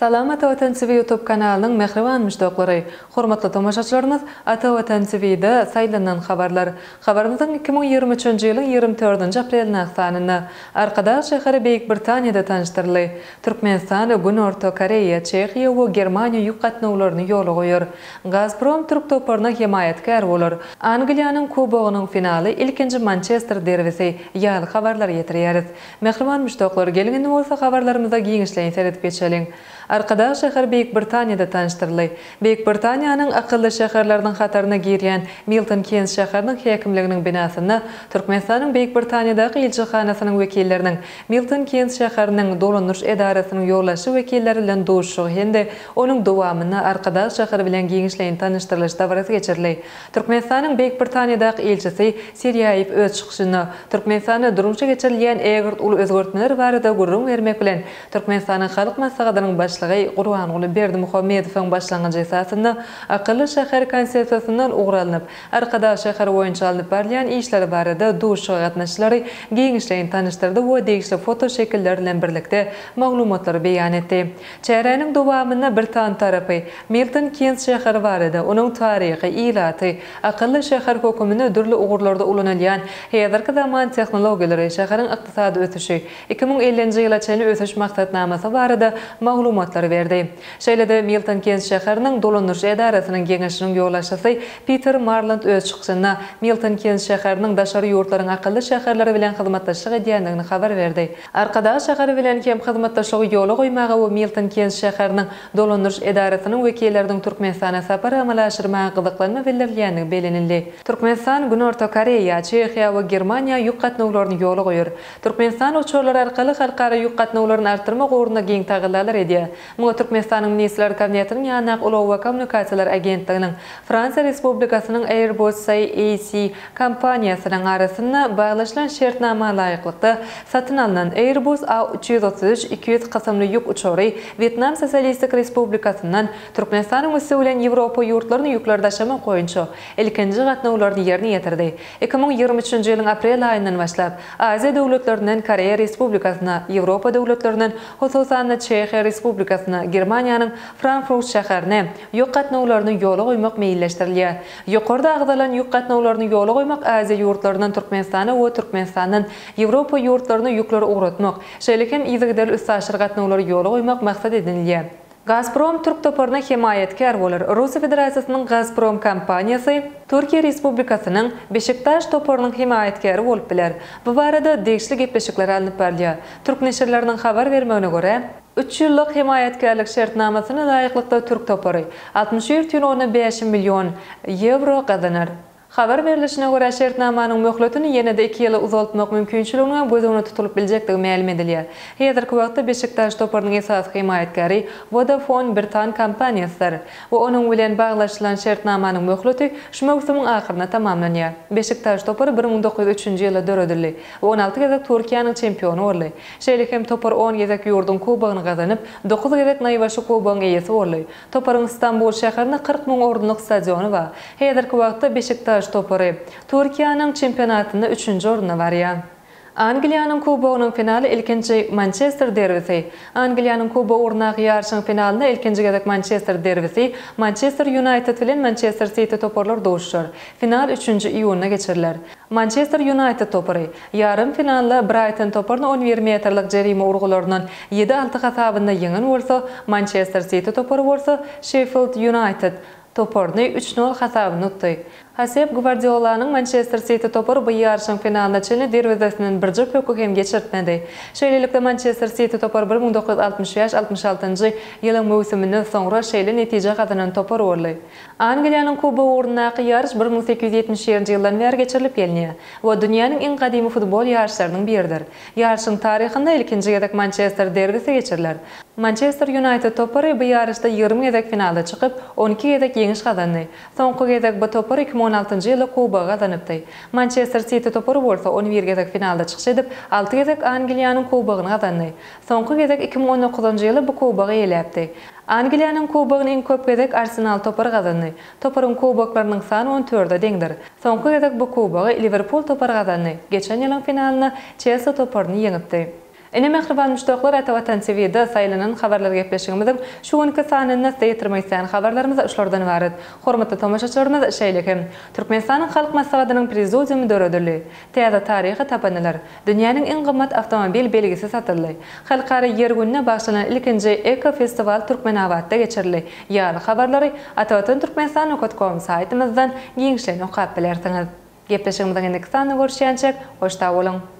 Salam Ata Watan TV YouTube kanalynyň mähriban muşdaklary! Hormatly tomaşaçylarymyz Ata Watan TV-de saýlanan habarlar. Habarymyzyň 2023-nji ýylyň 24-nji aprelindäki sanynda Arkadag şäheri Beýik Britaniýada tanyşdyryldy. Türkmenistan Günorta Koreýa, Çehiýa we Germaniýa ýük gatnawlaryny ýola goýar. Gazprom türk toparyna hemaýatkär bolar. Angliýanyň Kubogynyň finaly, ilkinji Mançester derbisi ýaly habarlary ýetirýäris. Mähriban muşdaklar, geliň indi bolsa habarlarymyza giňişleýin seredip geçeliň. Arkadag şäheri Beýik Britaniýada tanyşdyryldy. Beýik Britaniýanyň akylly şäherleriniň hataryna girýän Milton Keýns şäheriniň häkimliginiň binasynda Türkmenistanyň Beýik Britaniýadaky ilçihanasynyň wekilleriniň Milton Keýns şäheriniň dolandyryş edarasynyň ýolbaşçy wekilleri bilen duşuşygy hem-de onuň dowamynda Arkadag şäheri bilen giňişleýin tanyşdyrylyş dabarasy geçirildi. Türkmenistanyň Beýik Britaniýadaky ilçisi Sirýaýew öz çykyşynda Türkmenistanda durmuşa geçirilýän ägirt uly özgertmeler barada gürrüň bermek bilen, Türkmenistanyň Halk Maslahatynyň Başlygy Gurbanguly Berdimuhamedowyň başlangyjy esasynda Akylly şäher konsepsiýasyndan ugur alnyp, Arkadag şäheri boýunça alnyp barylýan işler barada duşuşyga gatnaşyjylary giňişleýin tanyşdyrdy we degişli fotoşekiller bilen birlikde maglumatlary beýan etdi. Çäräniň dowamynda britan tarapy Milton Keýns şäheri barada, onuň taryhy, ilaty, akylly şäher höküminde dürli ugurlarda ulanylýan häzirki zaman tehnologiýalary, şäheriň ykdysady ösüşi, 2050-nji ýyla çenli ösüş maksatnamasy barada maglumatlary berdi. Şeýle-de Milton Keýns şäheriniň dolandyryş edarasynyň geňeşiniň ýolbaşçysy Piter Marland öz çykyşynda Milton Keýns şäheriniň daşary ýurtlaryň akylly şäherleri bilen hyzmatdaşlyk edýändigini habar berdi. Arkadag şäheri bilen hem hyzmatdaşlygy ýola goýmaga we Milton Keýns şäheriniň dolandyryş edarasynyň wekilleriniň Türkmenistana sapar amala aşyrmaga gyzyklanma bildirilýändigi bellenildi. Türkmenistan Günorta Koreýa, Çehiýa we Germaniýa ýük gatnawlaryny ýola goýar. Türkmenistan uçarlar arkaly halkara ýük gatnawlaryny artdyrmak ugrunda giň tagallalar edýär. Muňa Türkmenistanyň Ministrler Kabinetiniň ýanyndaky Ulag we kommunikasiýalar agentliginiň, Fransiýa Respublikasynyň Airbus SAAC kompaniýasynyň arasynda baglaşylan şertnama laýyklykda satyn alnan Airbus A 333 200 kysymly ýük uçary Wýetnam Sosialistik Respublikasyndan Türkmenistanyň üsti bilen Ýewropa ýurtlaryna ýükleri daşamak boýunça ilkinji gatnawlaryny ýerine ýetirdi. 2023-nji ýylyň aprel aýyndan başlap, Aziýa döwletlerinden Koreýa Respublikasyna, Ýewropa döwletlerinden, hususan-da, Çehiýa Respublikasyna, Germaniýanyň Frankfurt şäherine ýük gatnawlaryny ýola goýmak meýilleşdirilýär. Ýokarda agzalan ýük gatnawlaryny ýola goýmak Aziýa ýurtlaryndan Türkmenistana we Türkmenistandan Ýewropa ýurtlaryna ýükleri ugratmak, şeýle hem yzygiderli üstaşyr gatnawlary ýola goýmak maksat edinilýär. Gazprom türk toparyna hemaýatkär bolar. Russiýa Federasiýasynyň Gazprom kompaniýasy Türkiýe Respublikasynyň Beşiktaş toparynyň hemaýatkäri bolup biler. Bu barada degişli gepleşikler alnyp barylýar. Türk neşirleriniň habar bermegine görä, üç ýyllyk hemaýatkärlik şertnamasyna laýyklykda türk topary 61,5 million ýewro gazanar. Habar berlişine görä, şertnamanyň möhletini ýene-de iki ýyla uzaltmak mümkinçiliginiň hem göz öňünde tutulyp biljekdigi mälim edilýär. Häzirki wagtda Beşiktaş toparynyň esasy hemaýatkäri Vodafone britan kompaniýasydyr we onuň bilen baglaşylan şertnamanyň möhleti şu möwsümiň ahyrynda tamamlanýar. Beşiktaş topary 1903-nji ýylda döredildi we 16 gezek Türkiýäniň çempiony boldy. Şeýle hem topar on gezek ýurduň kubogyny gazanyp, dokuz gezek naýbaşy kubogyň eýesi boldy. Toparyň Stambul şäherinde 40 müň orunlyk stadiony bar. Häzirki wagtda Beşiktaş topary Türkiýäniň çempionatynda üçünji orunda barýar. Angliýanyň Kubogynyň finaly ilkinji Mançester derbisi. Angliýanyň Kubogy ugrundaky ýaryşyň finalynda ilkinji gezek Mançester derbisi Mançester Ýunaýted bilen Mançester Siti toparlary duşuşar. Final üçünji iýunda geçiriler. Mançester Ýunaýted topary ýarym finalda Braýton toparyny 11 metrlik jerime urgularyndan 7-6 hasabynda ýeňen bolsa, Mançester Siti topary bolsa Şeffild Ýunaýted toparyny üç-nol hasabynda utdy. Hosep Gwardiolanyň Mançester Siti topary bu ýaryşyň finalyna çenli derwezesinden birje pökgi hem geçirtmedi. Şeýlelikde, Mançester Siti topary 1965, 66-njy ýylyň möwsüminden soňra şeýle netije gazanan topar boldy. Angliýanyň Kubogy ugrundaky ýaryş 1871-nji ýyldan bäri geçirilip gelinýär we dünýäniň iň gadymy futbol ýaryşlarynyň biridir. Ýaryşyň taryhynda ilkinji gezek Mançester derbisi geçiriler. Mançester Ýunaýted topary bu ýaryşda 20 gezek finala çykyp, 12 gezek ýeňiş gazandy. Soňky gezek bu topar 2016-njy ýylda kubogy gazanypdy. Mançester Siti topary bolsa 11 gezek finalda çykyş edip, alty gezek Angliýanyň kubogyny gazandy. Soňky gezek 2019-njy ýylda bu kubogy eýeläpdi. Angliýanyň kubogyny iň köp gezek Arsenal topary gazandy. Toparyň kuboklarynyň sany on dörde deňdir. Soňky gezek bu kubogy Liwerpul topary gazandy. Geçen ýylyň finalynda Çelsi toparyny ýeňipdi. Ine mähriban muşdaklar Ata Watan TVda saýlanan habarlar gepleşigimiziň şu günki sanynda size ýetirmek isleýän habarlarymyz şulardan ybarat. Hormatly tomaşaçylarymyz şeýle hem Türkmenistanyň Halk Maslahatynyň Prezidiumy döredildi. Täze taryhy tapyndylar. Dünýäniň iň gymmat awtomobil belgisi satyldy. Halkara Ýer gününe bagyşlanan ilkinji Eko festiwal Türkmenabatda geçirildi. Ýaly habarlary Atavatan Türkmenistan nokat kom saýtymyzdan giňişleýin okap bilersiňiz. Gepleşigimiziň indiki sanynda görüşýänçäk hoş sag boluň!